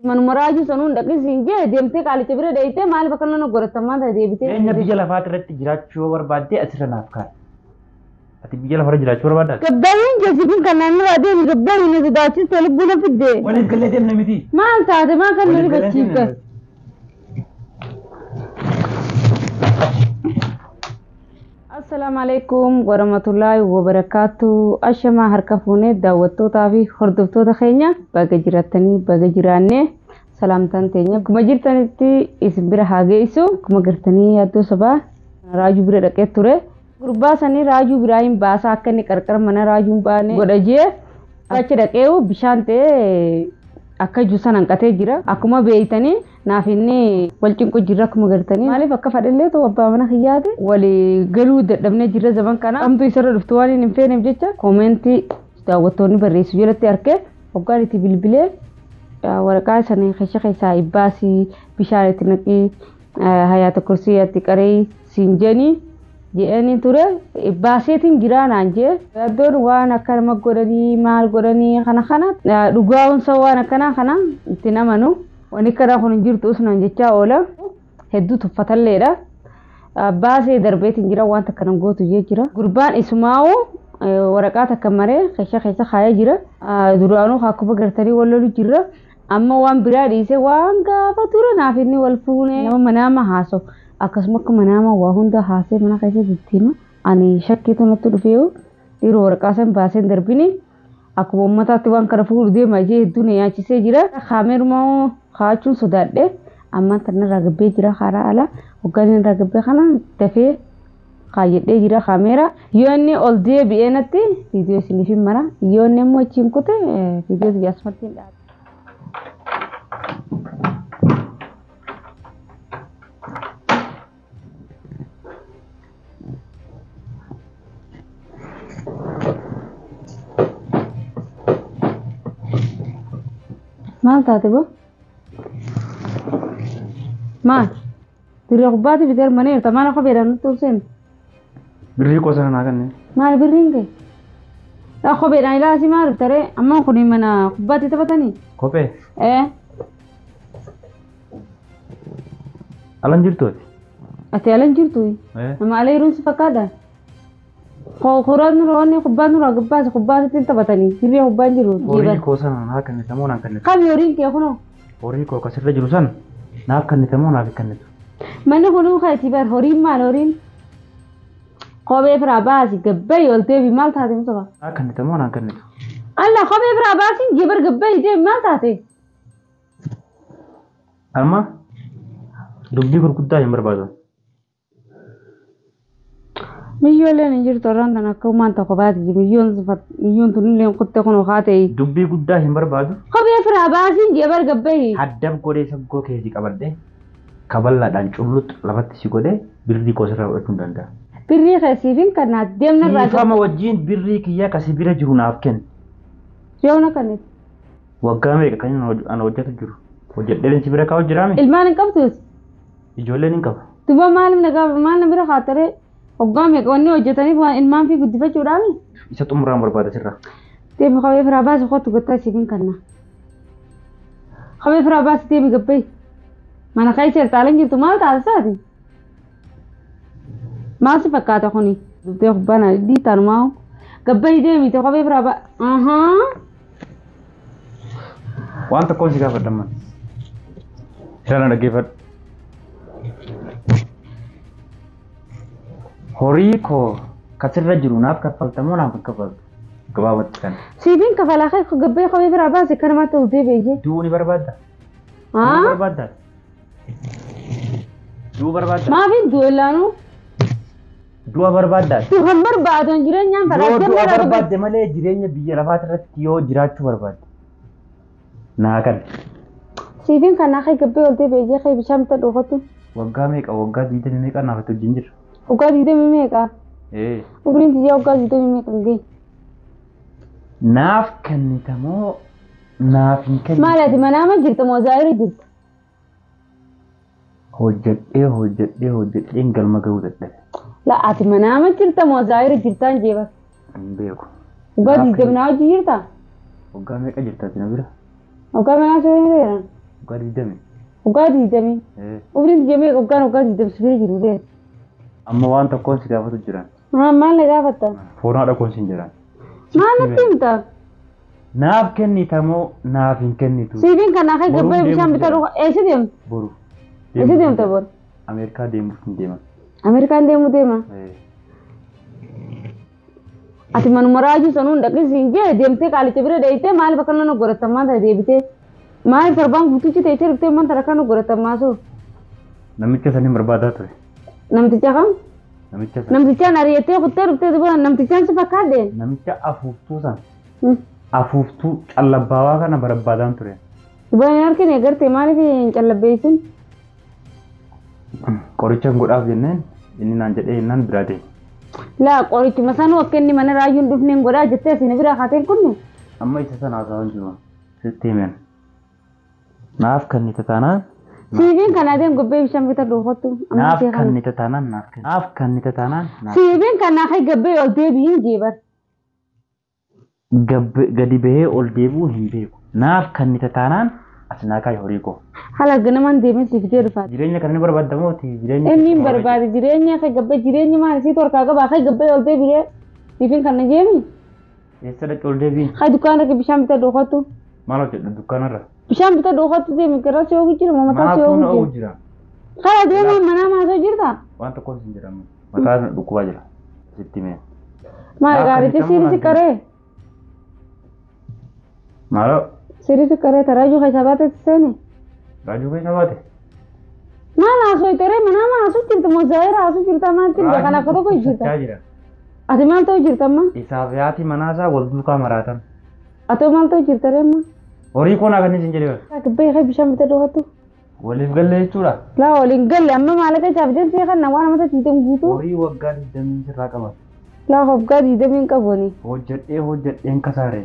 Manuma raajuu sanuun dhaqisiin jee deemtee qaalicha bira dheeyitee maaliif akka nama godhatamaa ta'e deebitee. Jireenya biyya lafaati irratti jiraachuu yoo barbaadde asirra naaf kaa'e. Ati biyya lafarra jiraachuu barbaaddaa? Gabbaariin jeesiin kan naannoo adeemu gabbaariin na sodaachiste lubbuu na fidde. Waliif galee deemna miti. Maal taate maal kan na Waliif galee rifachiifte? deemna. Assalaamu alaikum warahmatullaahi wabarakaatu. Ashamaa harka fuunee daawwattootaa fi hordoftoota keenya baga jiraatanii baga jiraannee salaamtaan teenya akkuma jirtanitti isin bira haa geessu. Akkuma gartanii yaaddoo sabaa raajuu bira dhaqee ture. Gurbaa sanii raajuu biraa hin baasaa akka inni qarqara mana raajuu hin baane godha jee achi dhaqee bishaan ta'ee akka iju san hanqatee jira. Akkuma beeytanii naaf inni wal cinqu jirra akkuma gartanii. Maaliif akka fadhillee ta'u abbaa mana kiyyaati walii galuu dadhabnee jirra zaman kana. Kamtu isarra dhuftu waan hin feeneef jecha koomentii daawwattoonni barreessu jalatti arge hoggaan itti bilbilee waraqaa sanii keessa keessaa ibbaasii bishaan itti naqii hayaata kursii itti qaree siin jenii jedhanii ture baaseetiin jiraa naan jee yaaddoon waan akka nama godhanii maal godhanii kana kana dhugaa'umsa waan akkanaa kana itti namanu wanni kana kun hin jirtu usnaan jechaa oola hedduu tuffatalleedha. Baasee darbeetiin jira waan takka nan gootu jee jira. Gurbaan isumaa'u waraqaa takka maree keessa keessa kaayee jira. Duraanuu akkuma gartanii wal lolu jirra. Amma waan biraa dhiisee waan gaafa ture naaf inni wal fuunee nama manaama haasa'u. Akkasuma akka manaama waa hunda haasee mana keessa hima. Ani shakkiitu natti dhufee yeroo waraqaa san baaseen darbini akkuma uummataatti waan kana fuudhu deema jee hedduu na yaachisee jira. Kaameerumaa kaachuun sodaadhe amma tanarraa gabbee jira karaa ala hoggaan irraa gabbee kana dafee kaayyadhee jira kaameera. Yoo inni ol deebi'ee natti viidiyoo isiniif hin mara. Yoo inni immoo achiin kute viidiyoo biyya asumatti hin dhaabu. Maal taate boo? Maal? Dirree kubbaatti bitee mana jirta maal kopheedhaan nutti ol seenu? Birrii koo sana naa kenne. Maal birriin kee? Yaa kopheedhaan ilaasi maal taree amma kun mana kubbaatti taphatanii? Kophee Ee alan jirtuuti. Ati ala hin jirtu? Nama ala yeroon si fakkaata? Koraan nurra wanni kubbaan nurra gubbaas kubbaasitti hin taphatanii dirree kubbaan jiru. Horii koo sana naa kennite moo naan kennitu? Kami horiin kee kunoo? Horii koo kasirra jiru sana naaf kennite moo naaf hin kennitu? Manni kunuu keeti bar horiin maal horiin? Kophee firaa baasi gabbayi ol deebi maal taate Mustafa? Naaf kennite moo naan kennitu? Allah kophee firaa baasi jebar gabbayi deebi maal taate? Amma dubbii gurguddaa hin barbaadu. Miyyooleen hin jirtu warraan tan akka uumaan tokko baati miyyoon tunillee kuttee kun haa ta'e. Dubbii guddaa hin barbaadu. Kophee firaa baasiin jebar gabbayi. Haddab godhee saggoo keetii qabadhee kaballaadhaan culluxu lafatti si godhee birrii koo sirraa fudhachuu hin danda'a. Birrii keessiifin kan naaf deemna irraa Dhiifama wajjin birrii kiyyaa kasi bira jiru naaf kenni. Yoona kanatti. Waggaa meeqa kan inni ana hojjetu jiru? Hojjedheen si bira kaa'u jiraame? Ilmaan hin qabtus. Ijoolleen hin qaba. Duba maaliif na gaafa maal na bira kaataree hoggaa meeqa wanni hojjetaniif waan ilmaan fi guddifachuudhaani? Isa xumuraan barbaada sirraa. Deemi kophee firaa baasi kottu gattaa siifin kanna. Kophee firaa baasi deemi gabbayi. Mana keessa jirta jirtu maal taate saati? Maal si fakkaata kuni? Dubdee kubbaa na dhiitaanumaa gabbayi deemite kophee firaa baa. Waan tokkoon si gaafadha amman. Sirraa na dhaggeeffadhu. Horii koo kasirra jiru naaf kaffalta moo naaf hin kaffaltu? Gabaabatti kana. Siifin kafalaa kee gabbayi kophee firaa baasi akka namaatti ol deebi'e jee. Du'uu ni barbaadda? Du'uu barbaadda? Du'uu barbaadda? Maafin du'e laanuu? Du'a barbaadda? Du'an barbaadan jireenyaan Yoo du'a barbaadde malee jireenya biyya lafaati irratti yoo jiraachuu barbaadde. Naa kan. Siifin kan akka gabbee ol deebi'e jee kee bishaan bitaa dhuunfatu. Waggaa meeqa waggaa 20 meeqa naaf itti wajjin jirra? Waggaa 20 meeqa? Umriin tiyyaa waggaa 20 meeqa hin geenye. Naaf kennita moo naaf hin kennitu? Maal ati manaama jirta moo zaayira jirta? Hojjedhee hojjedhee hojjedheen galma gahuu dadhabe. La ati manaama jirta moo zaayira jirtaan jeeba? Hin beeku. Waggaa 20 naa hojii jirta? Waggaa meeqa jirta ati na bira? Waggaa meeqa si bira? Waggaa 20. Waggaa 20. Umriin 20 waggaan waggaa 20 si bira jiru bee. Amma waan tokkoon si gaafatu jiran. Maal na gaafatta? Foon haadha koon siin jiran. Maal natti himta? Naaf kennita moo naaf hin kennitu? Siifiin kana akka Boruun gabbee bishaan deemuuf bitaa jira. dhufa. Eessa deemta? Boru. Eessa deemta boru? Ameerikaa deemuuf hin deeman. Ameerikaan deemuu deema. Ati manuma raajuu sanuun dhaqis hin jee deemtee qaalicha bira deeyitee maaliif akka nama godhatamaa ta'e deebitee maaliif torbaan guutuuchi teessee dhuftee manta akka nama godhatamaa soo Namicha sanii barbaadaa ture. namticha kam Namicha san. namtichaan ari'attee kuttee dhuftee duba namtichaan si fakkaadhe. Namicha afuuftuu san. Afuuftuu callabbaawaa kana barbaadaan ture. Duba hin harkine gartee maaliif hin callabbeessin? Qoricha hin godhaaf jenneen inni naan jedhee jennaan biraa deeme. Laa qorichuma sanuu akka inni mana raajuun dhufne hin godhaa jettee isin biraa kaateen kunnu. Amma isa sana haasawaa hin jiru. Sitti himeen. Naaf kennita taanaan. Siifiin kana adeem gobbee bishaan bitaa dhuunfattu. Naaf kennita taanaan naaf kennita. Naaf kennita taanaan naaf. Siifiin kana akka gabbee ol deebiin jeebar. Gadi bahee ol deebi'uu hin beeku. Naaf kennita taanaan as naa kaa'i horii koo. Haala ganamaan deemee siif jee dhufaati. Jireenya kana ni barbaaddamooti jireenya. Inni hin barbaade jireenya akka gabbee jireenya maal isii torkaa qaba akka gabbee ol deebi'ee siifiin kana jeemi. Eessa dhaqee ol deebiin? Haa dukkaana dhaqee bishaan bitaa dhuunfattu. Maal hojjedhu dukkaanarra? Bishaan bitaa dhuunfattu deemi garaa si oogu jira moo mataa si Maaltu na oogu oogu jira. jira? Haala deemaa manaa maasoo jirta? Waan tokkoon sin jedhamu. Mataa na dhukkubaa jira. Sitti himeen. Maal Naaf gaariitti kennita siiri moo si naaf qaree? Maaloo? Siiri si qaree taraajuu keessaa baate seeni. Raajuu keessa baate? Maal haasoo teree manaa maasoo jirta moo zaayira haasoo jirta maal jirta kan akka tokko jirta. Dhukkubsachaa jira. Ati maal ta'u jirta amma? Isaaf yaati manaasaa wal duukaa maraatan. Atoo maal ta'u jirta ree amma? Horii koo naa kenni sin jedhee bara. Gabbee kee bishaan bitaa dhuunfattu. Waliif galle jechuudha. Laa waliin galle amma maallaqa isaaf deemsee kan waan amata 20 guutuu. Horii waggaa 20 sirraa qabata. Laa waggaa 20 hin qabuuni. Hojjedhee hojjedheen kasaare.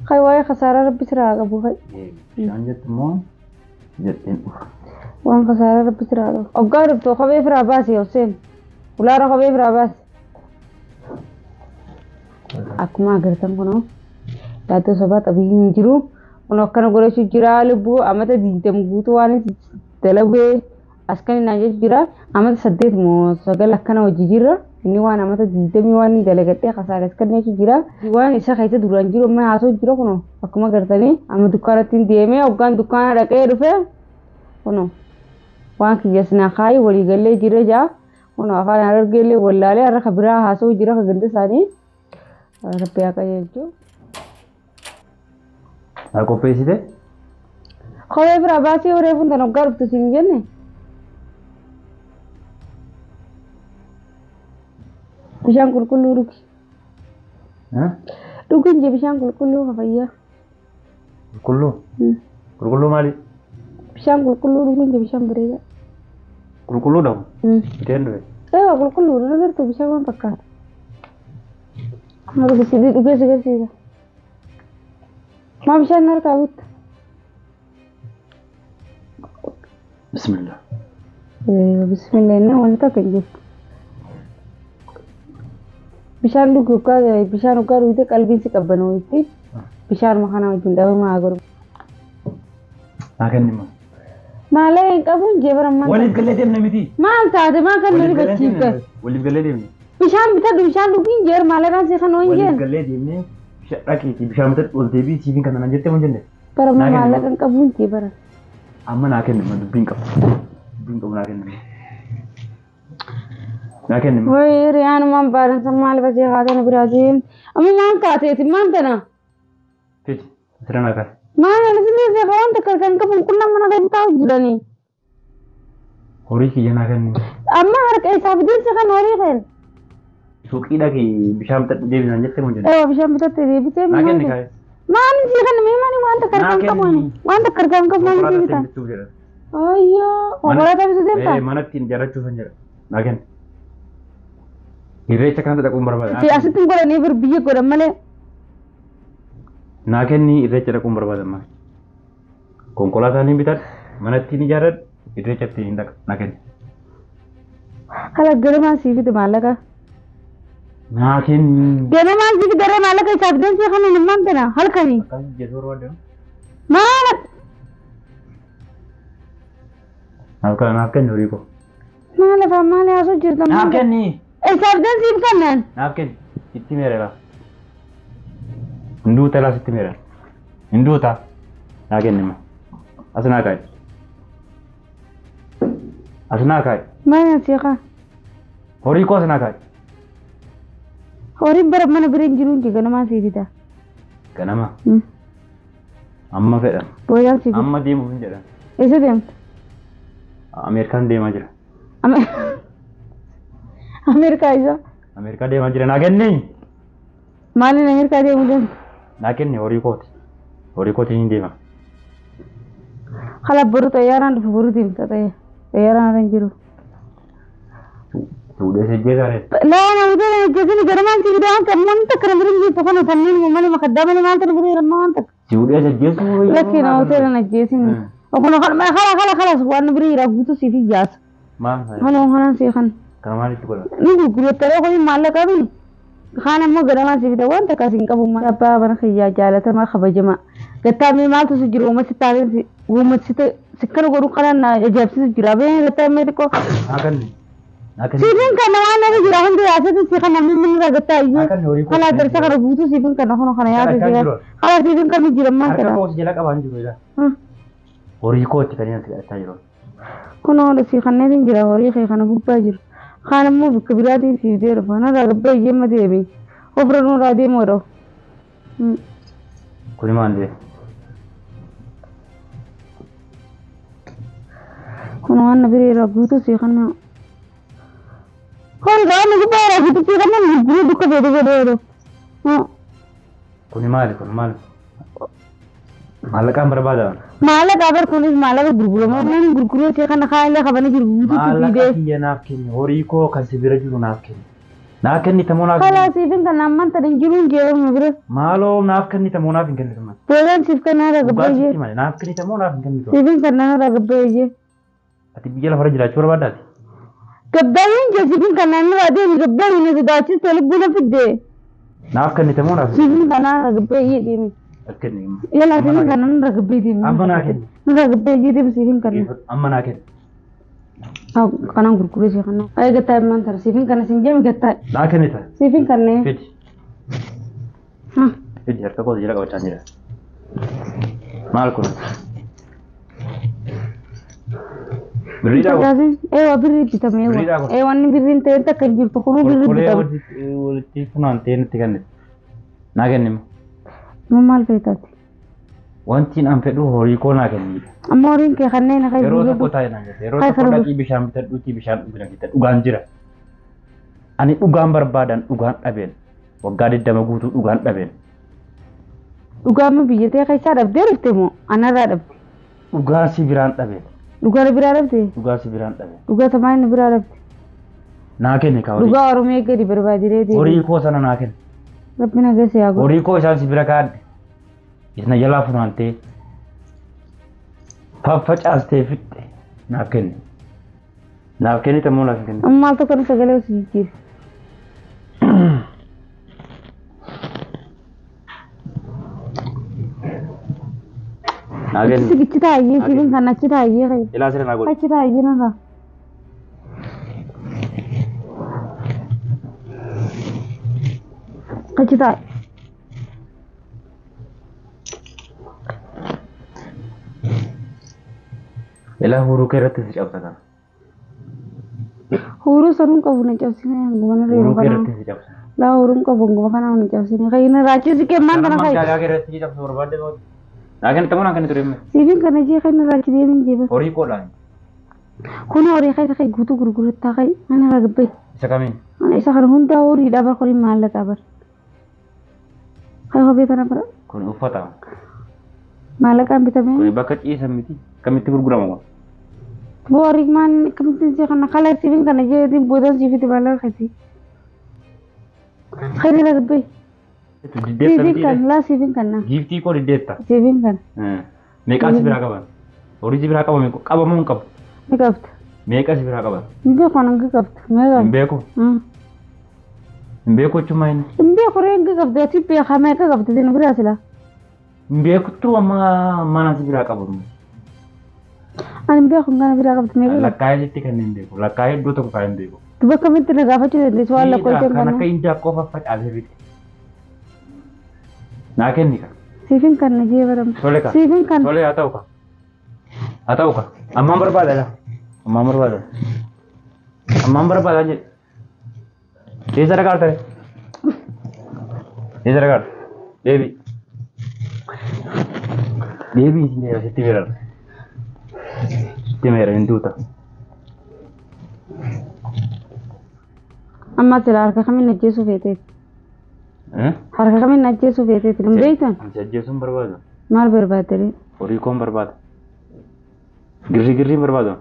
Kai waa'ee kasaaraa rabbi siraa qabu kai. Bishaan jettu immoo jedheen dhufa. Waan kasaaraa rabbi siraa qabu. Waggaa dhuftu kophee firaa baasi Hussein. Ulaara kophee firaa baasi. Akkuma agartan kunoo yaaddoo sabaa xabii hin jiru. Kun akkana godhachuu jira lubbuu amata 20 guutuu waan dalagee as kan inni jechu jira. Amata 8 moo 9 akkana hojii jirra. Inni waan amata 20 waan dalagadhee kasaares kan jechu jira. Waan isa keessa duraan jiru amma haasoo jira kunoo akkuma agartanii amma dukkaanatti deemee hoggaan dukkaana dhaqee dhufe kunoo waan kiyyas naa kaayi walii gallee jira jaa kunoo afaan harargeellee wallaalee har'a ka biraa haasoo jira ka ganda isaanii rabbi haa qajeelchu. Naa qopheessite? Kophee biraa baasii horii funtan hoggaa dhuftu siin jenne. Bishaan qulqulluu dhugi. Dhugi hin jee bishaan qulqulluu fayyaa. Qulqulluu? Qulqulluu maali? Bishaan qulqulluu dhugi hin jee bishaan bareedaa. Qulqulluudha kun? Biteen dhufe? Eewa qulqulluudha agartuu bishaan waan fakkaata. Maal dhugi dhugee si agarsiisa. Maa bishaan harkaa guutta? Bismillah. Bismillah inni wanta akka hin jirtu. Bishaan dhugi hoggaa bishaan hoggaa dhugdee qalbiin si qabbanootti bishaan kana wajjin dhabama haa godhu. Naa kenni immoo. Maallaqa hin qabuun jee bara maal. Waliif galee deemne miti. Maal taate maal kan nu rifachiifte? Waliif galee deemne. Bishaan bitadhu bishaan dhugiin jeer maallaqaan si kan hin Waliif jeen. galee deemne dhaqiitii bishaan bitadhu ol deebii siifiin kana naan jettee moo jenne? Bara Naa kenni maallaqa hin qabuun jee bara. Amma naa kenni amma dubbiin qabu. Dubbiin qabu naa kenni. Naa kenni. Wayi riyaanumaan baalansa maal basee haatana biraatiin. Amma maal taateeti maal tana? Fiji asirra naa kaase. Maal asilee seeqa waan takka kan qabu qunnam mana keessa taa'u jiranii. Horii kiyya naa kenni. Amma harka isaa fideensa kan horii kan. Suuqii dhaqii bishaan bitadhu deebii naan jettee moo jenne? Ewa bishaan bitatte deebitee Naa kenni kaase. Maal si kan mee maali waan takka Naa harkaan qabu kenni. ani? Waan takka harkaan qabu maal si Konkolaataa bitaa? ittiin bituuf jedha. Ayyoo konkolaataa bituu deemtaa? Mana ittiin ijaarrachuuf hin jedha. Naa kenni. Irreecha kanatti dhaquun barbaada. Si asitti hin godhanii bir biyya godhan malee. Naa kenni irreecha dhaquun barbaada amma. Konkolaataa ni bitadha, mana ittiin ijaarradhu, irreecha ittiin hin dhaqa. Naa kenni. Hala ganamaan sii fide maallaqa. Naa kenni. Ganamaan sii fide maallaqa isaa fideen si kan hin maal tana halkanii. Akkas jedhu barbaada. Maal Naaf kenni horii koo. Maal afaan maal haasoo jirta? Naaf kenni. Eessaaf dansiif kennan? Naaf kenni. Itti meera. Hinduuta laas itti meera. Hinduuta. Naa kenni ma. As naa kaa'i. As naa kaa'i. Maal nasiiqa? Horii koo as naa kaa'i. Horiin bara mana bira hin jiru hin ganamaa sii fida. Ganama. Amma fedhan. Booyaan sii fida. Amma deemuuf hin jedhan. Eessa deemta? Ameerikaan deemaa jira. Ameerikaa isa? Ameerikaa deemaa jira. Naa kenni. Maaliin Ameerikaa deemuu deemta? Naa kenni horii kooti. Horii kootiin hin deema. Kala boru xayyaaraan dhufu boru deemta xayyaaraan irra hin jiru. Fuudhee sejjee saaree. Laa nama ta'e hojjetin garamaan si bira waan ta'e waan takka na bira hin jirtu kana sanniin malee makaddaa malee maal ta'e bira jiran waan takka. Fuudhee sejjeessu. Lakki nama ta'e na ajjeesin. Okona kala kala kala kala waan bira jira guutuu siif ijaasa. Maal? Kana kanaan si kan. Kana maalitti godha? Ni gurgurattee kuni maallaqa mini. Kaan ammoo garamaan si fida waan takka siin qabu abbaa mana kiyyaa jaalatamaa kabajamaa. Gattaa mee maaltu si jiru uummati taa'ee uummati si kana godhu kanaan na ajaa'ibsiisu jira. Bee gattaa mee xiqqoo. Naa kenni. Siifin kana waan nama jira hundi yaasatu si kana mimmi irraa gattaa iyyuu. Kala darsa kana guutuu siifin kana hono kana yaasa jira. Kala siifin kana jira maal Harka kana. koos jala qabaan jiru ila. Horii kootti kan inni kadhachaa jiru. Kun hola si kanneen jira horii kee kana gubbaa jiru. Kaan immoo bakka biraatiin siif dee dhufa. Narraa gubbaa iyyee deebi. Ofirra nurraa deemu yeroo. Kuni maal jedhe? Kun waan na bira irraa guutuu si kana. Horii waan na gubbaa irraa guutuu si kana gurguruu dukka feete godhee yeroo. Kuni maali? Kun maali? Maallaqaan barbaada. Maallaqa bar kunis maallaqa gurgurama. Namni gurguruu si kana kaalee qabanii jiru guutuu si Maallaqa fidee. kiyya naaf kenni. Horii koo kan si bira jiru naaf kenni. Naaf kennita moo naaf Kalaa siifin kana ammaan tana hin jiru hin jeebamu bira. Maaloo naaf kennita moo naaf hin kennitu? Boodaan siif kana irraa Dhugaa gabbayyee. sitti malee naaf kennita moo naaf hin kennitu? Siifin kana irraa gabbayyee. Ati biyya lafarra jiraachuu barbaaddaati? Gabbayyeen jee siifin kana irraa deemi gabbayyee na sodaachiste lubbuu na fidde. Naaf kennita moo naaf Siifin kana irraa gabbayyee deemi. kenni? Yala siifin kana irraa gabbayyee deemi. Amma naa kenni. Irraa gabbayyee deemi siifin kana. Amma naa kenni. Kanaan gurguree si kana. Ay gattaa immaan tara siifin kana siin jeemi gattaa. Naa kennita. Siifin kana. Fidi. Fidi harka koos jala qabachaa jira. Maal kun? Birriidhaa kun? Facaasin eewa birrii bitame eewa. Birriidhaa kun? Eewa inni birriin ta'e takka hin jirtu kunuu birrii Kolkolee bitame. walitti funaantee nutti kennite. Naa kenni. Amma maal feetaati? Wanti an fedhu horii koo naa kennidha. Amma horiin kee kanneen akka Yeroo tokko taa'e naan jette. Yeroo tokko dhaqii bishaan bitadhuutii bishaan dhugna jette. Dhugaan jira. Ani dhugaan barbaadan dhugaan dhabeen. Waggaa 20 guutuu dhugaan dhabeen. Dhugaan biyya tee keessaa dhabdee dhufte moo anarraa dhabde? Dhugaa si biraan dhabeen. Dhugaa biraa dhabde? Dhugaa si biraan dhabeen. Dhugaa tamaa inni biraa dhabde? Naa kenni kaa horii. Dhugaa Oromiyaa gadi barbaadee deeme. Horii koo sana naa kenni. Rabbi nagaa si haa godhu. Horii koo isaan si bira kaa'adhe. Isna jalaa funaantee faffacaastee fixxe naaf kenni. Naaf kennite moo naaf hin kennitu? Amma maal tokko sagalee osoo jijjiire. Naa kenni. Sigichi taayyee sibiin kan achi taayyee kee. Ilaa sirra naa godhi. Achi taayyee narraa. Achi taa'i. Ilaa huuruu kee irratti si cabsa kana. Huuruu sanuun qabu na cabsine hanguma na Huuruu reebu kee kana. irratti si cabsa. Laa huuruun qabu hanguma kana na cabsine. Kayyina raachisi kee maan kana Amma kayi. gaagaa kee irratti si cabsa barbaadde gooti. Naa kennite moo naa kennitu deemme? Sibiin kana jee kayyina raachi deemin jeeba. Horii koodhaan. Kun horii kayi kayi guutuu gurgurattaa kayi. Ana irraa gabbaye. Isa kamiin? Ana isa kana hundaa horiidha bar kuni maallaqa bar. Kayi kophee kana bara. Kun uffata. Maallaqaan bitamee. Kun bakka ciisan miti. Kamitti gurgurama kun? Horii maan akkamittiin si kana kala sibiin kana jeetiin boodan siifiti maallaqa kasi. Kayi irraa gabbaye. Diddeetta Sibiin miti. kana laa sibiin kana. Giiftii koo diddeetta. Sibiin kana. Meeqaa si biraa qaban? Horii si biraa qabame qabamuu hin qabu. Ni qabda. Meeqa si biraa qaban? Hin beeku ani hanga qabda. Mee Hin qabda. beeku. Hin beeku jechuun maal inni? Hin beeku ree hanga qabda. Ati beekaa meeqa qabda sin biraa silaa. Hin beekuttuu amma mana si biraa qabamu. Ani hin beeku kana biraa qabdu meeqa qabda? Lakkaa'ee sitti kan hin beeku. Lakkaa'ee iddoo tokko kan hin beeku. Duba akkamitti na gaafachuu dandeessu waan lakkoofsa hin Kan akka qabne? indaanqoo faffacaasee fixe. Naa kenni ka. Siifin kan na jee baramtu. Tole ka. Siifin kan. Tole haa ta'u ka. Haa ta'u ka. Ammaan barbaada laa. Ammaan barbaada. Ammaan barbaada jedhe. Eessa dhaqaa ta'e? Eessa dhaqaa? Deebi. Deebi sitti meera. Sitti meera hin duuta. Amma sila harka kamiin ajjeesuu feeteeti? Harka kamiin ajjeesuu feeteeti? Hin beektan? Ani si ajjeesuun barbaadu. Maal barbaadde? Horii koon barbaada. Girri girriin barbaadu.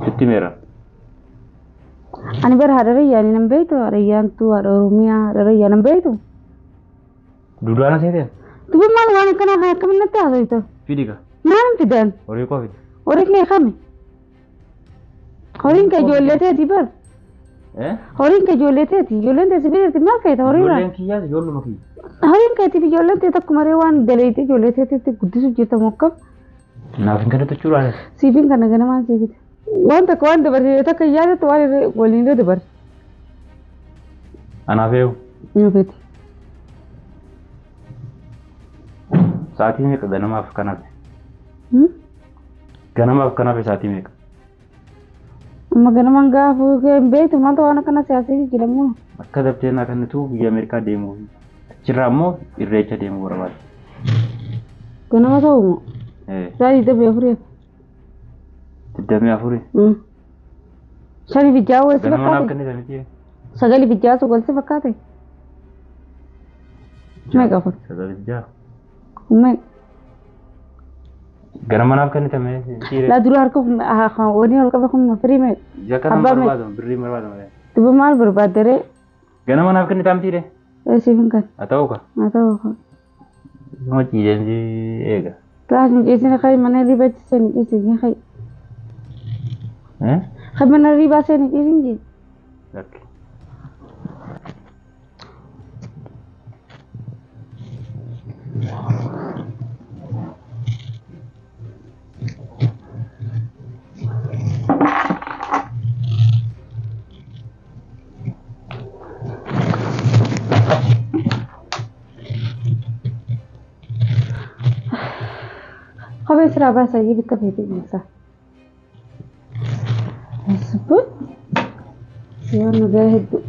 Sitti meera. Ani bara haadha rayyaanii nan beektu? Haadha Ayyaantuu, haadha Oromiyaa, haadha rayyaa nan beektu? Duudaan seeteen? Duba maal waan akkanaa kan akkamiin natti haasofta? Fidi ka. Maal fidan? Horii koo fidi. Horii kee kami? Horiin kee ijoollee teeti bar. Horiin kee ijoollee teeti. Ijoolleen teeti biratti maal feeta horii irraa? Ijoolleen kiyyaas ijoolluma kiyya. Horiin keetiif ijoolleen teeti akkuma ree waan daleeyte ijoollee teetitti guddisuuf jirta moo akkam? Naaf hin kennitu jechuudha. Siifin kana ganamaan siifite. Waan takka waan dabarte takka yaadattu waan irra waliin irra dabarte. Anaaf eewu. Ni feeti. Sa'aatii meeqa ganamaaf kan hafe? Ganamaaf kan hafe sa'aatii meeqa? Amma ganamaan gaafa hin beektu maaltu waan akkana siyaasii jijjiiramu? Akka dabtee naa kennitu biyya Ameerikaa deemuu achirraa immoo irreecha deemuu barbaada. Ganama ta'u moo? Sa'a 24. 24. 5 fi 6 wal si Ganama naaf fakkaate? kennita miti. 9 fi 6 wal si fakkaate? Meeqa kun? 9 fi 6. Meeqa? Ganama naaf kennita mee? Laa dura harka waliin ol qabe kun firii meeqa? Ija kana Abbaa meeqa? barbaadu birrii barbaadu malee. Duba maal barbaadde ree? Ganama naaf kennita miti ree? Siifin kan. Haa ta'u ka. Haa ta'u. Isuma ciiseen si eega. Laas hin ciisin kai mana riba ciisin ciisin kai. Kai mana riba seen ciisin jee. Lakki. Kophee siraa baasaa bikka feetee jirta. Asubbuun yoo nagaa hedduu.